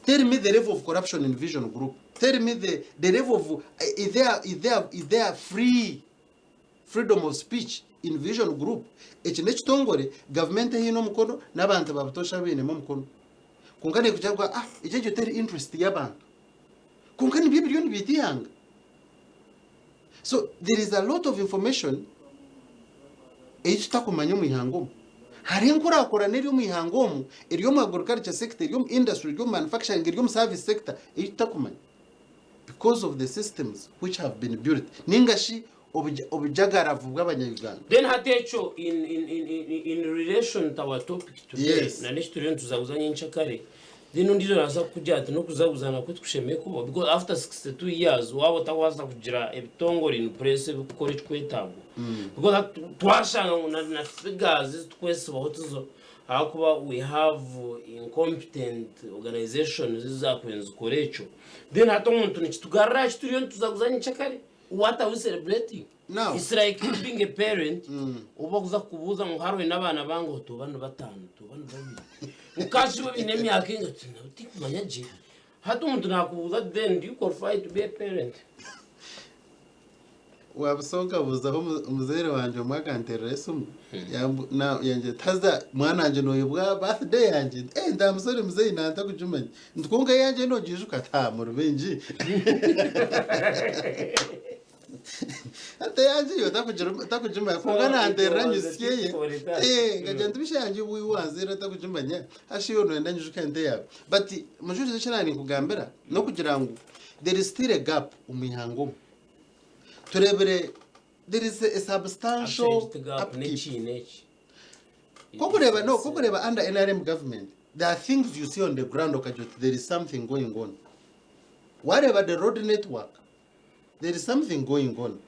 Tell me the level of corruption in Vision Group. Tell me the, the level of, is there, is there, is there free freedom of speech in Vision Group? Eki n'ekitongore government ehaine omukono n'abantu ba butoosha bainemu omukono. Kwonka neekugira ngu ah, egyo egyo teri interest y'abantu. Kwonka nibyo ebiriyo nibiita eihanga. So there is a lot of information ei tutakumanya omu ihanga omu. Hariho enkurakurana eri omu ihanga omu, eri omu agriculture sector, eri omu industry, eri omu manufacturing, eri omu service sector ei tutakumanya because of the systems which have been built ninga shi obujagaravu bw'abanya-Uganda. Then hati ekyo in, in, in, in, in relation to our topic today Yes. na n'eki turiyo nituzaguza nyenkyakare then ondiijo naaza kukugira ati n'okuzaguza nakwo tikushemereire kubaho because after 62 years waaba otakubaasa kugira ebitongore in place ebikukora ekikwetaagwa because hati twashanga ngu na, na figures ezi tukwesibaho tizo ahakuba we have incompetent organizations ezaakubaire nizikora ekyo then hati omuntu nikitugarura aha ki turiyo nituzaguza nyenkyakare. What are we celebrating? Now- It's like you being a parent, oba okuza kukubuuza ngu hariho n'abaana bange obu tuba ni bataano, tuba ni babiri. Nkashi bo baine emyaka enga oti nabo tinkumanya gye. Hati omuntu naakubuuza ati then do you qualify to be a parent? Wabusa nkabuuzaho omuzaire wangye omwe akanteerera esimu yangira ati haza mwana wangye noyebwa birthday yangye? Nti eh nti am sorry muzeeyi nantakugimanya. Nti kwonka eyangye nogiijuka? Ati haa muri baingi. Hati eyangye yo takugimanya kwonka nanteerera anyutsye eye. Eh nkagira nti busha eyangye obu iwe wanzaire otakugimanya hashi iwe noyenda nyijuke nta eyaawe? But Mujurizi eki naaninkugambira n'okugira ngu there is still a gap omu ihanga omu. Tureebire There is a substantial Actually, eki gap upkeep. n'ekiina eki. Kokureeba no, kokureeba under NRM government, there are things you see on the ground okagira oti there is something going on. Wareeba the road network, there is something going on.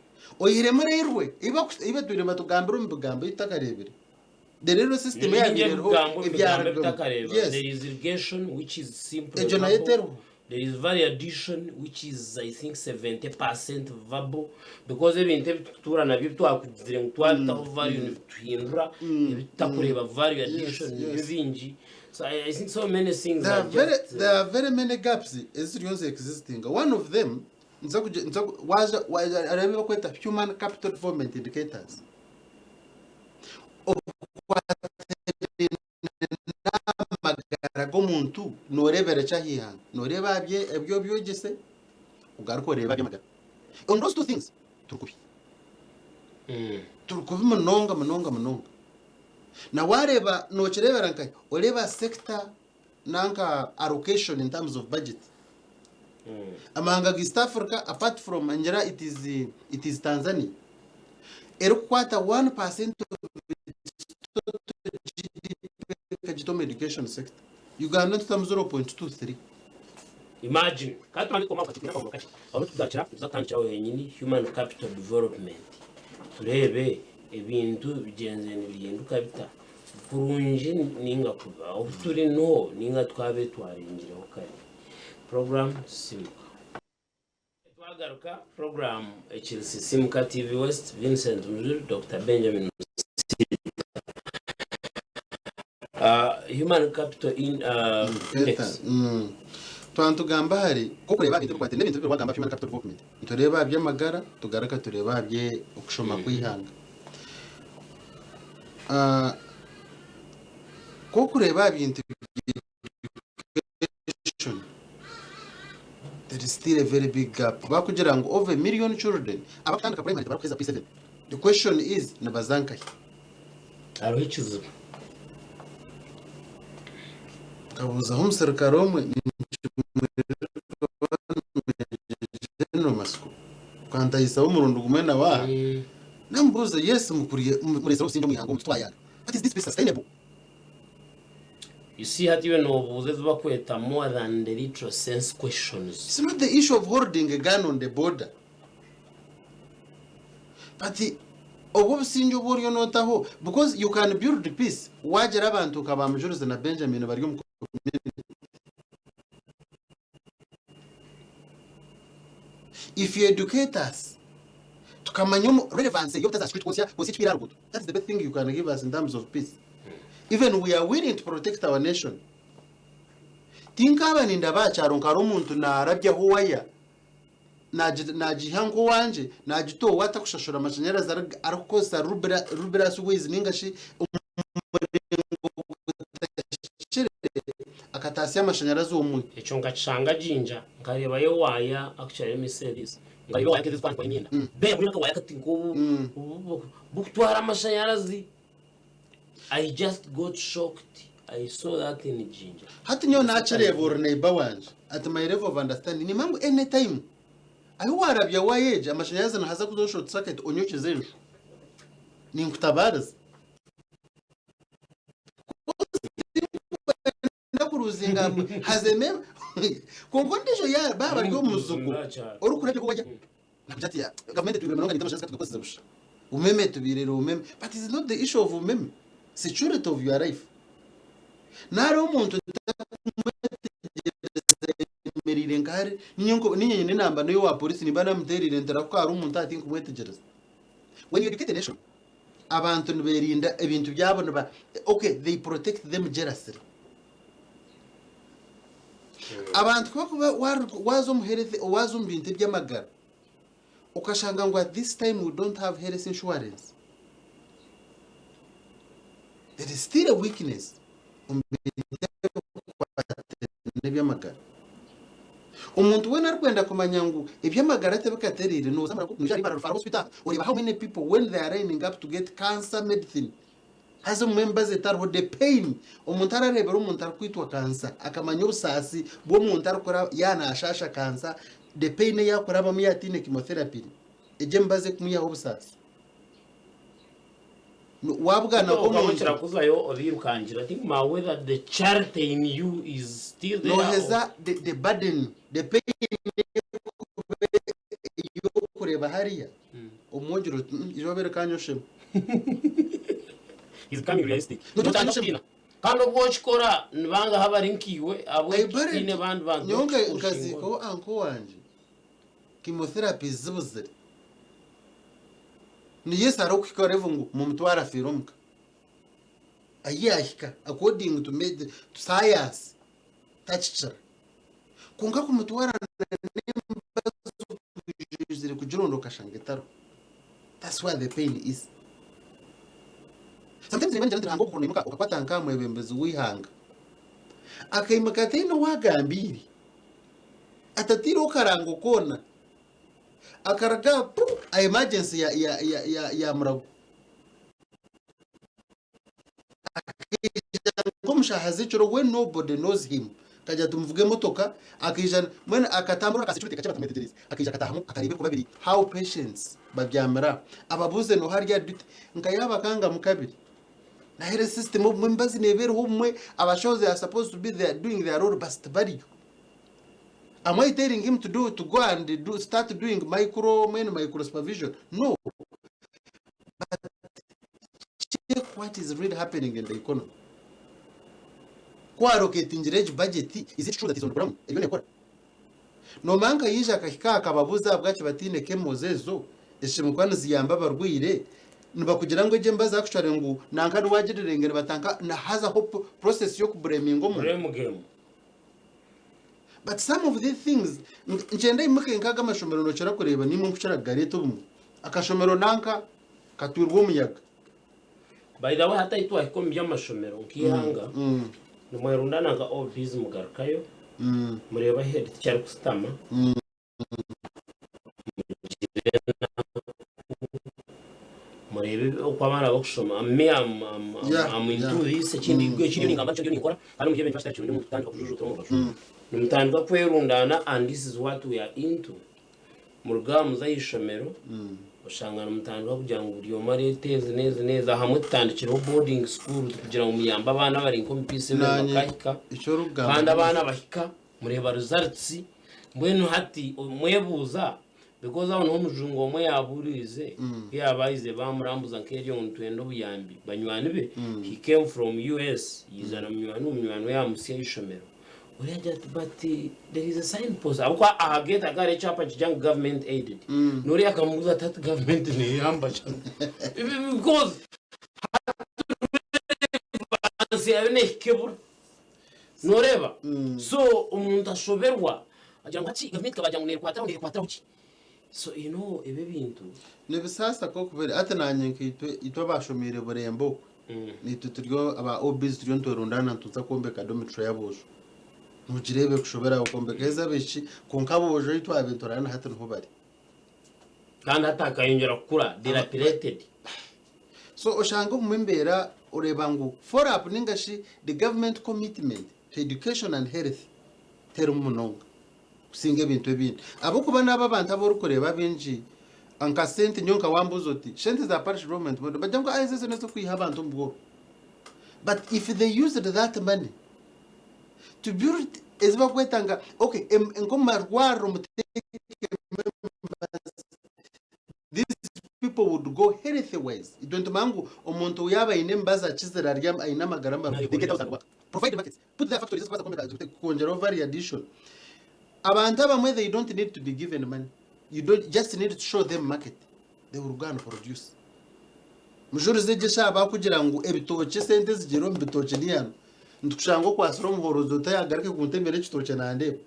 Oihiremu railway, ei baku- ei batwire nibatugambira omu bigambo ei tutakareebire. The railway system Ni eyabaire bingi eriho ebigambo ebigambo ebyarugemu. ebitakareeba. Yes. There is irrigation which is simply Egyo nayo verbal. eteriho. There is value addition which is I think 70% verbal because ebintu ebi tukutuura nabyo ebi twakugizire ngu twabitaho value nibituhindura ebi tutakureeba value addition nibyo bingi. So I think so many things There are are very, just there are very many gaps eziriyo zi existing. One of them, nza kugi- nza ku- waza waza hariho ebi bakweta human capital development indicators. N'amagara g'omuntu nooreebera ki aha ihanga? Nooreeba aha ebi obyegyese ogaruke oreebe aby'amagara. On those two things turi kubi. Turi kubi munonga munonga munonga. Na waareeba nookireebera nkahi? Oreeba sector nanka allocation in terms of budget. Amahanga ga East Africa apart from ngira it is, it is Tanzania erikukwata 1% of its total GDP ekagita omu education sector. Uganda nitutamu 0.23. Imagine. Ka tubanze tukoma aho kakye twine kakye. Aho nitugarukira nituza kutandikira aho henyini human capital development tureebe ebintu bigyenzire nibihinduka bita kurungi ninga kubi. Ahu turi niho ninga twabaire twarengireho kare. Program Simuka. Twagaruka program ekiri Sisimuka TV West, Vincent Mujuru, Dokita Benjamin Musiita. Human Capital in, Index. Twaba nitugamba ahari nk'okureeba ebintu ebikwataine n'ebintu ebi wagamba human capital development nitureeba aha by'amagara tugaruka tureeba aha by'okushoma kw'eihanga. Nk'okureeba aha bintu education there is still a very big gap bakugira ngu over a million children abakutandika primary tibarikuheza P7 the question is nibaza nkahi? Hariho ekizibu. Nkabuuzaho omuserukare omwe General Matsiko kantahisaho omurundi gumwe nawe aha namubuuza yes mukuriye mureetsire obusingye omu ihanga omu titwayanga but is this peace sustainable? You see hati iwe nobuuza ezi bakweta more than the literal sense questions. It's not the issue of holding a gun on the border but obwo obusingye obu oriyo notaho because you can build peace wagira abantu nka ba Mujurizi na Benjamin bari omu community. If you educate us tukamanya omu relevance y'obutaza street kwosya kwosya ekitwire aha ruguuto that's the best thing you can give us in terms of peace. Even we are willing to protect our nation. Tinkaaba nindaba aha kyaro nka hariho omuntu naarabyaho waya naagi naagiiha nk'owangye naagita owe atakushashura amashanyarazi arikukozesa rubira rubirasi ways ninga shi omuringo gutahikire akataasya amashanyarazi omwe. Ekyo nkakishanga Jinja, nkareebayo waaya actually let me say this, nkareeba waaya nk'ezirikwanikwaho emyenda, beera buri akawaaya kati nk'obu bukutwara amashanyarazi, I just got shocked, I saw that in Jinja. Hati nyowe naakireeba ori neighbour wangye at my level of understanding nimanya ngu any time ahu waarabya waaya egi amashanyarazi nihaza kuzaho short circuit onyokyeze enju, ninkutabaariza. Ndakuruzinga mbu haza eme kwonka ondiijo yaaba baaba bari omu muzigu orikureebeka owajya nakugira ati gavumenti etwibire munonga naitwe amashanyarazi katugakozese busha umeme tubiirire umeme but is not the issue of umeme security of your life nari omuntu ntakumwetegyereza nka hari ninye nyine enamba n'owa polisi nimba namuteerire ntirakuka hari omuntu aha tinkumwetegyereza when you educate a nation Abantu niberinda ebintu byabo niba okay they protect them jealously. Abantu ku bakuba waaza omu health waaza omu bintu eby'amagara okashanga ngu at this time we don't have health insurance there is still a weakness omu bintu ebikukwatiraine n'eby'amagara. Omuntu weena arikwenda kumanya ngu eby'amagara tibikatereire nooza Murago noija ahari Mbarara Referral Hospital oreeba how many people when they are lining up to get cancer medicine haza obumwe emibazi etariho the pain omuntu arareebera omuntu arikwitwa cancer akamanya obusaasi bw'omuntu arikura yaaba nashaasha cancer the pain ei akurabamu yaaba ataine chemotherapy egyo emibazi ekumwihaho obusaasi. Wabugana Okaba nk'omuntu okira kuzayo obirukangira think ma whether the charity in you is still there or noheza the, the burden the pain ey'okureeba hariya omwogira oti "Mm, izooba erikanyoshemu is becoming realistic. Notandika Notandika kutiina. Kandi obu okikora nibangaha abari nkaiwe ahabw'ekitiine abandi bantu nyowe barikukushinga. nkaziikaho anko wangye chemotherapy zibuzire ni yes hariho okuhika oreeba ngu mumutware afiire omuka ahi yahika according to med to science takikira kwonka kumutwara n'embazi kugironda okashanga etariho that's where the pain is sometimes niba nigira nti Ruhanga oku naimuka okakwata nka mwebembezi w'eihanga akaimuka ataine ou agambiire atataireho karango koona akaraga aha pu aha emergency ya ya ya ya ya murago akaija nk'omu shaaha z'ekiro when nobody knows him akagira ati muvuge emotoka akaija mbwenu akatambura aka security kakye batamwetegyereize akaija akataahamu akareeba ebikuba biri how patients babyamire aho ababuuze nooha ari aha duty nka yaaba akangamu kabiri na health system obumwe emibazi neeba eriho obumwe abashaho they are supposed to be there doing their role but tibariyo Am I telling him to do to go and do start doing micro men micro supervision? No. But check what is really happening in the economy. Ku allocatingire egi budget, is it true that is on the ground? Eriyo nekora. Nomanya nka yaija akahika akababuuza ahabwaki bataine chemos ezo ezishemereire kuba niziyamba abarwaire nibakugira ngu egyo emibazi actually ngu nanka niwagirire ngu nibatanka hazaho process y'okubureminga omuntu. Blame game. But some of these things nkyenda imuke nkaga amashomero nokira kureeba nimwe nkukira kugareeta obumwe. Akashomero nanka katwirwe omuyaga. By the way hati ahi twahika omu by'amashomero nk'eihanga nimwerundana nka OBs mugarukayo mureebe ahi head teacher arikusitama mugire enaku mureebe oku abaana barikushoma me am am am am into this ekindi ekindi ningamba nikyo ndiyo ninkora kandi omuri ebyo nikyo kirungi kutandika kujujuutira omu rubaju nimutandika kwerundaana and this is what we are into muruge aha muze aha ishomero oshanga nimutandika kugira ngu buri omwe areete ezi n'ezi n'ezi ahamwe tutandikireho boarding school kugira ngu muyambe abaana abari nk'omu P7 Naanye bakahika eki orikugamba kandi abaana bahika Mureeba results mbwenu hati mwebuuza because aho niho omujungu omwe yabuuriize ku yaaba ayize bamurambuza nk'eryo ngu nitwenda obuyambi banywani be he came from US yaija na munywani we munywani we yamutsya ah'eishomero oriya agira ati but there is a sign post ahabw'okuba aha gate hakaba hariho ekyapa nikigira ngu government aided n'oriya akamubuuza ati hati government neyamba ki because hati yayo nehika ebura. Noreeba? So omuntu ashoberwa agira ngu hati gavumenti ekabagira ngu neekwatiraho neekwatiraho ki? So you know ebi ebintu. Nibisaasa ku okubere hati nanye nkaitwe itwe abashomeire Burembo okwe naitwe turi aba OBs turiyo nitwerundaana nituza kwombeka dormitory y'aboojo nogireeba ekushobera aho kwombeka ez'abaishiki kwonka aboojo ahu twabaire nituraara na hati niho bari. Kandi hati hakayongyera kukura dilapidated. So oshanga obumwe embeera oreeba ngu follow up ninga shi the government commitment to education and health terimu munonga kusinga ebintu ebindi. Ahabw'okuba n'abo abantu abu orikureeba abaingi nka sente nyowe nka wambuuza oti sente za parish development board nibagira ngu ezo n'ez'okwiha abantu omu bworo but if they used that money to build ezi barikweta nka okay nk'omu marwariro muteekemu emibazi These people would go healthy wise. Itwe nitumanya ngu omuntu yaaba aine emibazi akizire ari aine amagara marungi. They get out and work. Provide markets. Put their factories ezikubaasa kwombeka kwongyeraho value addition. Abantu abamwe they don't need to be given money. You don't just need to show them market. They will go and produce. Mujurizi egyo eshaaha bakugira ngu ebitookye esente ezigiire omu bitookye ni hanu. Nitukushanga okwatsire omuhorozi oti ayagaruke kuntemera ekitookye nandeeba.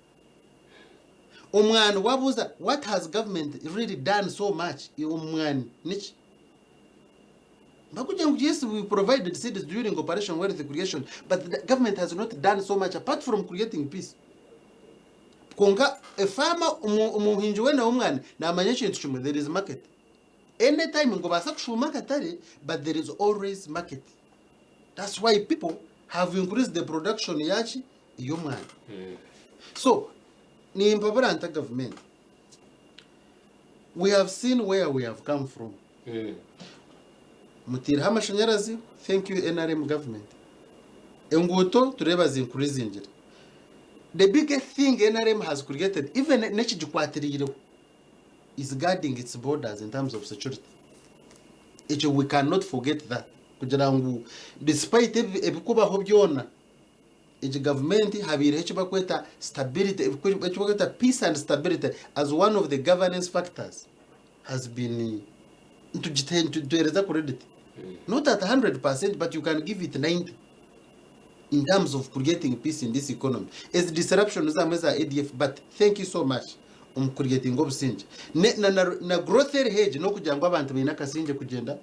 Omwani wabuuza what has government really done so much omu mwani niki? Bakugira ngu yes we provided seeds during operation wealth creation but the government has not done so much apart from creating peace. Kwonka a farmer omuhingi weena w'omwani namanya ekintu kimwe there is market. Anytime ngu obaasa kushuuma akatare but there is always market. That's why people have increased the production yaki ey'omwani. So nimpabura nta gavumenti we have seen where we have come from. Mutaireho amashanyarazi, thank you nrm government. Enguuto tureeba zi increasingire. The biggest thing nrm has created even n'ekigikwatiraireho is guarding its borders in terms of security. Ekyo we cannot forget that kugira ngu despite ebikubaho byona, egi gavumenti habaireho eki barikweta stability, eki barikweta peace and stability as one of the governance factors has been nitugiheereza credit not at 100% but you can give it 90 in terms of creating peace in this economy. Ezi disruption zamwe za ADF but thank you so much omu creating obusingye. Ne, na, na, na growth eriho egi n'okugira ngu abantu baine akasingye kugyenda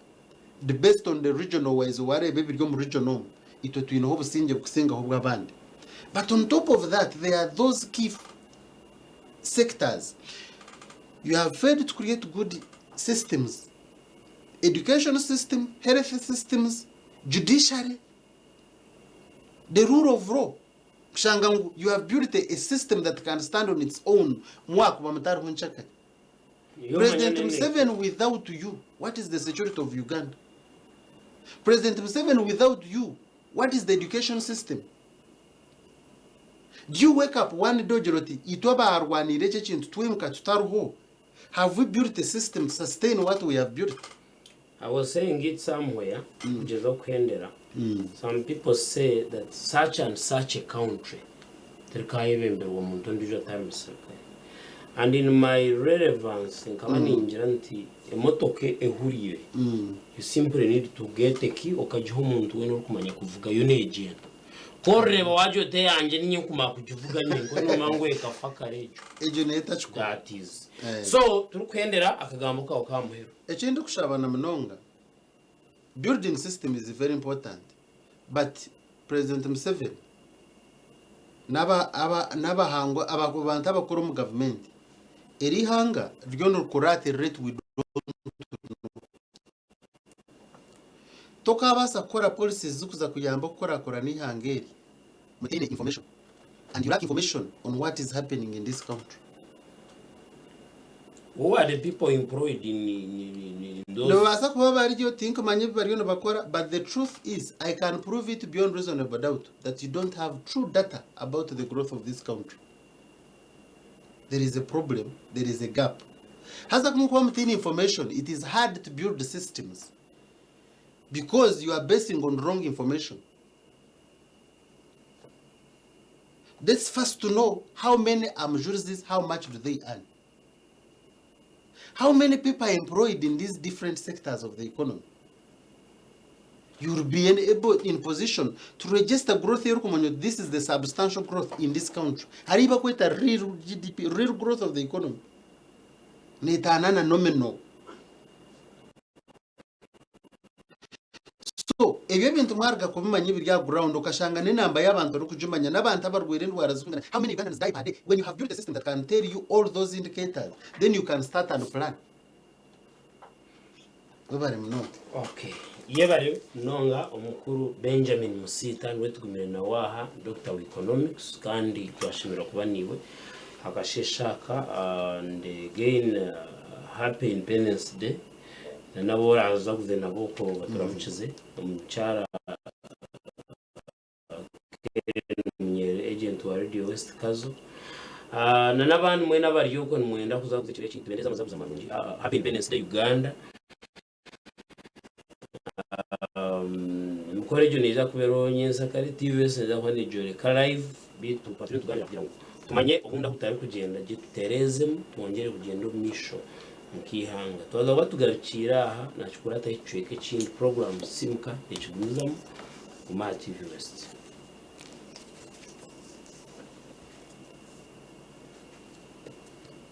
the based on the regional wise wareeba ebiri omu region omu itwe twineho obusingye bukusingaho obw'abandi. But on top of that there are those key sectors. You have failed to create good systems. Education system, health systems, judiciary, the rule of law kushanga ngu you have built a system that can stand on its own mwakuba mutariho nkyakare. President Museveni without you, what is the security of Uganda? President Museveni without you, what is the education system? Do you wake up one day ogira oti itwe abaarwaniire eki ekintu twimuka tutariho? Have we built a system to sustain what we have built? I was saying it somewhere kugyezaho kuhendera some people say that such and such a country terikayebemberwa omuntu ondiijo atari musirikare and in my relevance nkaba ningira nti emotoka ehuriire you simply need to get a key okagiha omuntu weena orikumanya kuvuga yo negyenda Ku orireeba waagira oti eyangye niinye nkumara kugivuga nyenka noomanya ngu ekafa kare egyo. Egyo neyo etakikora. That is. Eh. So turikuhendera akagambo kawe ka muheru. Eki ndikushaba na munonga, building system is very important but President Museveni n'aba aba n'abahangwa abantu abakuru omu gavumenti, eri ihanga ryo nirikura at a rate we don't know. Tokaabaasa kukora policies zirikuza kuyamba okukurakurana eihanga eri mutaine information and you lack information on what is happening in this country. Who are the people employed in, in, in, in those? Nibabaasa kuba baryo tinkumanya ebi bariyo nibakora but the truth is I can prove it beyond reasonable doubt that you don't have true data about the growth of this country. There is a problem, there is a gap. Haza ku mukuba mutaine information it is hard to build systems because you are basing on wrong information. Let's first to know how many amjurizis, how much do they earn? How many people are employed in these different sectors of the economy? You will be able in position to register growth erikumanya oti this is the substantial growth in this country. Hariyo eyi bakweta real GDP, real growth of the economy. Neetaana na nominal. So ebyo ebintu mwaruga kubimanya ebiri aha ground okashanga n'enamba y'abantu orikugimanya n'abantu abarwaire endwara zirikwingana how many Ugandans die per day when you have built a system that can tell you all those indicators then you can start and plan. Webare munonga. Okay. Yebare munonga omukuru Benjamin Musiita niwe tugumire nawe aha, Doctor wa Economics kandi twashemererwa kuba naiwe akasheeshe aka and again happy Independence Day na n'abu orazaguze nabo okwo baturamukize omukyara Karen agent wa Radio West Kazo na n'abandi mwena abari okwo nimwenda kuza kuza ekiro eki nitubendeza amazaguza marungi Happy Independence Day Uganda. Emikoro egyo neija kuba eriho nyensyakare, TVS neija kuba negyoreka live beitu tukaba turiyo nitugaanira kugira ngu tumanye obundi ahu tutarikugyenda gye tutereezemu twongyere kugyenda omu maisho nk'eihanga. Twaza kuba tugarukiire aha nakikurataho ekicweka ekindi puroguraamu Simuka nekigumizamu guma aha TV West.